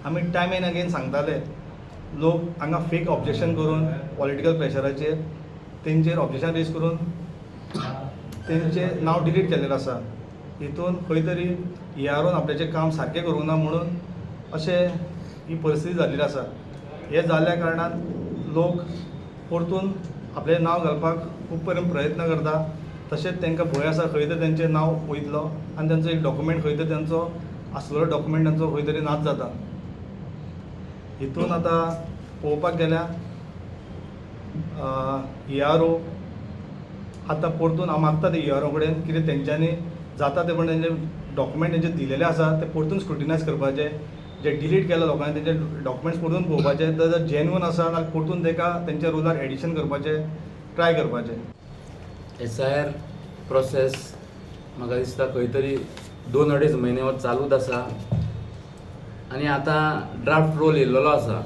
आमी time and again सांगताले, लोक हांगा फेक ऑब्जेक्शन करून पॉलिटिकल प्रेशराचेर तेंचेर ऑब्जेक्शन रेज करून तेंचें नांव डिलीट केल्लें आसा. हितून खंय तरी EROन आपल्याचें काम सारकें करूंक ना म्हणून अशें ही परिस्थिती जाल्ली आसा. हें जाल्ल्या कारणान लोक परतून आपलें नांव घालपाक खूब पर्यंत प्रयत्न करता. तशेंच तांकां भंय आसा खंय तरी तेंचें नांव वयतलो आनी तेंचो एक डॉक्युमेंट खंय तरी तेंचो आसलेलो डॉक्युमेंट तेंचो खंय तरी नाच जाता. हितून आतां पळोवपाक गेल्यार ERO आतां परतून हांव मागता ते ERO कडेन कितें तेंच्यांनी जाता ते पण तेंचे डॉक्युमेंट तेंचे दिलेले आसा ते परतून स्क्रुटिनायज करपाचे, जे डिलीट केले लोकांनी तेंचे डॉक्युमेंट्स परतून पळोवपाचे, तर जर जेन्युन आसा जाल्यार परतून तेका तेंच्या रोलार एडिशन करपाचे ट्राय करपाचे. SIR process म्हाका दिसता खंय तरी 2-2.5 म्हयने हो चालूच आसा आनी आतां ड्राफ्ट रोल येयल्लो आसा.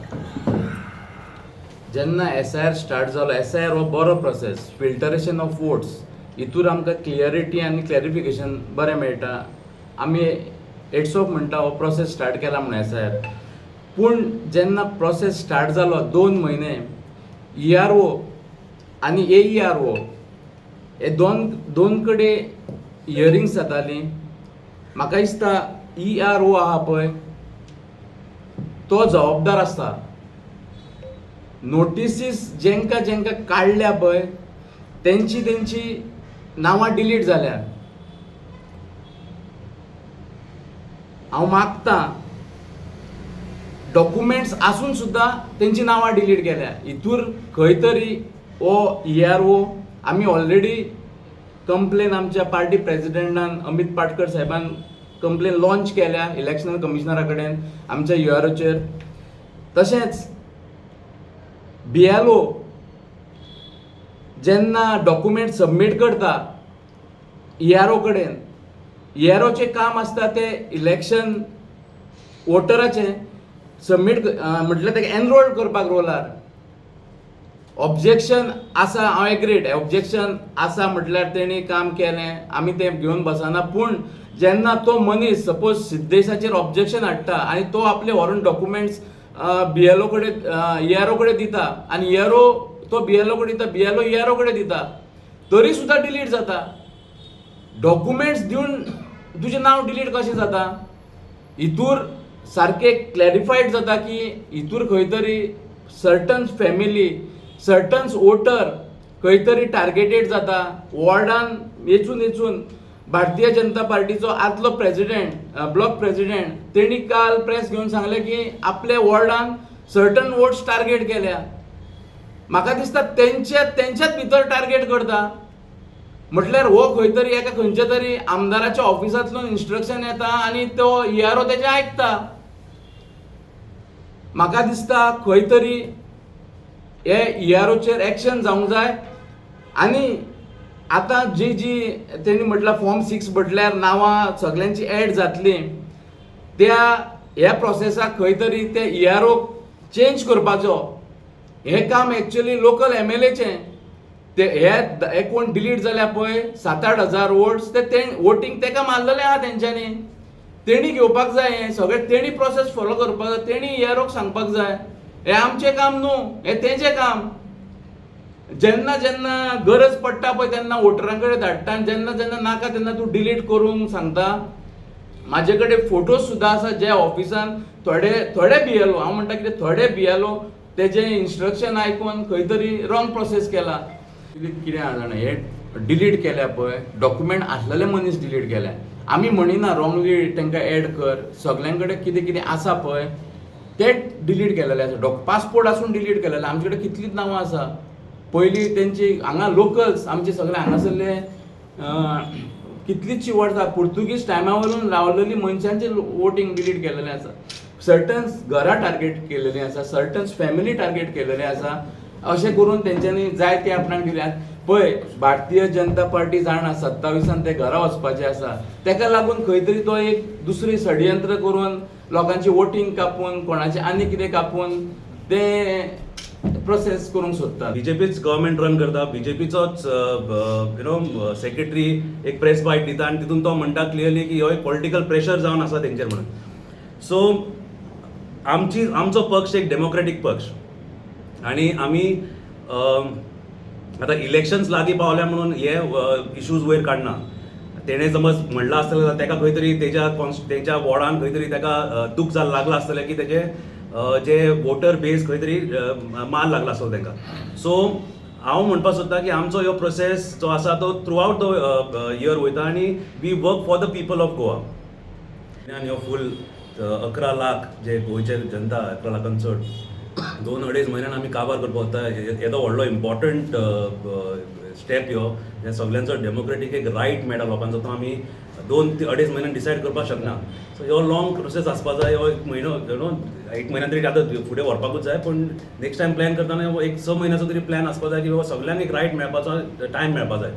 जेन्ना SIR start जालो, SIR हो बरो प्रोसेस, फिल्टरेशन ऑफ वोट्स, हितूर आमकां क्लियरिटी आनी क्लॅरिफिकेशन बरें मेळटा. आमी एट्सॉफ म्हणटा हो प्रोसेस स्टार्ट केला म्हूण SIR, पूण जेन्ना प्रोसेस स्टार्ट जालो 2 म्हयने ERO आनी AERO हे दोन कडेन हियरिंग्स जातालीं. म्हाका दिसता ERO आहा पळय तो जबाबदार आसता. नोटिसीस जेंका जेंका काडल्या पळय तेंची तेंची नांवां डिलीट जाल्या. हांव मागता डॉक्युमेंट्स आसून सुद्दां तेंची नांवां डिलीट केल्या. हितूर खंय तरी हो ERO आमी ऑलरेडी कंप्लेन आमच्या पार्टी प्रेजिडेंटान अमित पाटकर साहेबान कंप्लेन लॉन्च केल्या इलेक्शन कमिशनरा कडेन आमच्या EROचेर. तशेंच BLO जेन्ना डॉक्युमेंट सबमीट करता ERO कडेन, EROचें काम आसता ते इलेक्शन वोटराचें सबमीट म्हटल्यार ताका एनरोल करपाक रोलार. ऑब्जेक्शन आसा, हांव एग्रीड, ऑब्जेक्शन आसा म्हटल्यार तेणी काम केलें, आमी तें घेवन बसना. पूण जेन्ना तो मनीस सपोज सिद्देशाचेर ऑब्जेक्शन हाडटा आनी तो आपले व्हरून डॉक्युमेंट्स BLO कडेन ERO कडेन दिता आनी ERO तो BLO कडेन दिता, BLO ERO कडेन दिता, तरी सुद्दां डिलीट जाता. डॉक्युमेंट्स दिवन तुजें नांव डिलीट कशें जाता? हितूर सारकें क्लॅरिफायड जाता की हितूर खंय तरी सर्टन फॅमिली, सर्टन वोटर खंय तरी टार्गेटेड जाता. वॉर्डान वेचून वेचून भारतीय जनता पार्टीचो आदलो प्रेजिडेंट, ब्लॉक प्रेजिडेंट, तेणी काल प्रेस घेवन सांगलें की आपल्या वॉर्डान सर्टन वोट्स टार्गेट केल्या. म्हाका दिसता तेंच्याच भितर टार्गेट करता म्हटल्यार हो खंय तरी एका खंयच्या तरी आमदाराच्या ऑफिसांतल्यान इन्स्ट्रक्शन येता आनी तो ERO तेजें आयकता. म्हाका दिसता खंय तरी हे EROचेर एक्शन जावंक जाय. आनी आतां जी जी तेणी म्हटल्यार फॉर्म 6 म्हटल्यार नांवां सगल्यांची एड जातली, त्या ह्या प्रोसेसाक खंय तरी ते ERO change करपाचो हें काम एक्चुअली लोकल MLAचें. ते हे कोण डिलीट जाल्या पळय 7-8 हजार वोट्स, ते वोटींग तेका मारलेलें आहा तेंच्यांनी, तेणी घेवपाक जाय. हें सगळें तेणी प्रोसेस फॉलो करपाक जाय, तेणी EROक सांगपाक जाय. हें आमचें काम न्हू, हें तेंचें काम. जेन्ना जेन्ना गरज पडटा पळय तेन्ना वोटरां कडेन धाडटा आनी जेन्ना जेन्ना नाका तेन्ना तूं डिलीट करूंक सांगता. म्हाजे कडेन फोटोज सुद्दां आसा जे ऑफिसान थोडे थोडे BLO, हांव म्हणटा कितें थोडे BLO तेजें इन्स्ट्रक्शन आयकून खंय तरी रॉंग प्रोसेस केला. कितें आहा जाणा, हे डिलीट केल्या पळय डॉक्युमेंट आसलेले मनीस डिलीट केल्या. आमी म्हणिना रॉंगली तांकां एड कर, सगल्यां कडेन कितें कितें आसा पळय ते डिलीट केलेले आसा. पासपोर्ट आसून डिलीट केलेले. आमचे कडेन कितलींच नांवां आसा. पयलीं तेंची हांगा लोकल्स आमचे सगळे हांगासरले कितलींचशी वर्सां पुर्तुगीज टायमा वरून रावलेली मनशांचे वोटींग डिलीट केलेलें आसा. सर्टन्स घरां टार्गेट केलेलीं आसा, सर्टन्स फॅमिली टार्गेट केलेलें आसा. अशें करून तेंच्यांनी जाय ते आपणाक दिल्यात. पळय भारतीय जनता पार्टी जाणा 27 ते घरा वचपाचे आसा, तेका लागून खंय तरी तो एक दुसरी षडयंत्र करून लोकांची वोटींग कापून कोणाचें आनी कितें कापून ते प्रोसेस करूंक सोदता. बीजेपीच गव्हर्मेंट रन करता, बीजेपीचोच you know secretary एक प्रेस बायट दिता आनी तितून तो म्हणटा क्लियरली की हो एक पॉलिटिकल प्रेशर जावन आसा तेंचेर म्हणून. सो आमची आमचो पक्ष एक डेमोक्रेटीक पक्ष आनी आमी आतां इलेक्शन्स लागीं पावल्या म्हणून हे इश्यूज वयर काडना. तेणें समज म्हणलां आसतलें जाल्यार तेका खंय तरी तेज्या तेच्या वॉर्डान खंय तरी तेका दूख जाल लागलां आसतलें की तेजे जे वोटर बेज खंय तरी मार लागला आसतलो तेंकां. सो हांव म्हणपाक सोदतां की आमचो ह्यो प्रोसेस जो आसा तो थ्रू आवट the year वयता आनी we work for the people of Goa. आनी ह्यो फूल 11 लाख जे गोंयचे जनता, 11 लाखान चड, 2-2.5 म्हयन्यान आमी काबार करपाक वता. येदो व्हडलो इम्पॉर्टंट स्टेप ह्यो, हे सगल्यांचो डेमोक्रेटीक एक रायट मेळटा लोकांचो, तो आमी 2 ते 2.5 म्हयन्यान डिसायड करपाक शकना. सो ह्यो लॉंग प्रोसेस आसपा जाय. ह्यो एक म्हयनो, you know, एक म्हयन्यान तरी आतां फुडें व्हरपाकूच जाय, पूण नेक्स्ट टायम प्लॅन करतना एक 6 म्हयन्याचो तरी प्लॅन आसपा जाय की बाबा सगल्यांक एक रायट मेळपाचो, टायम मेळपा जाय.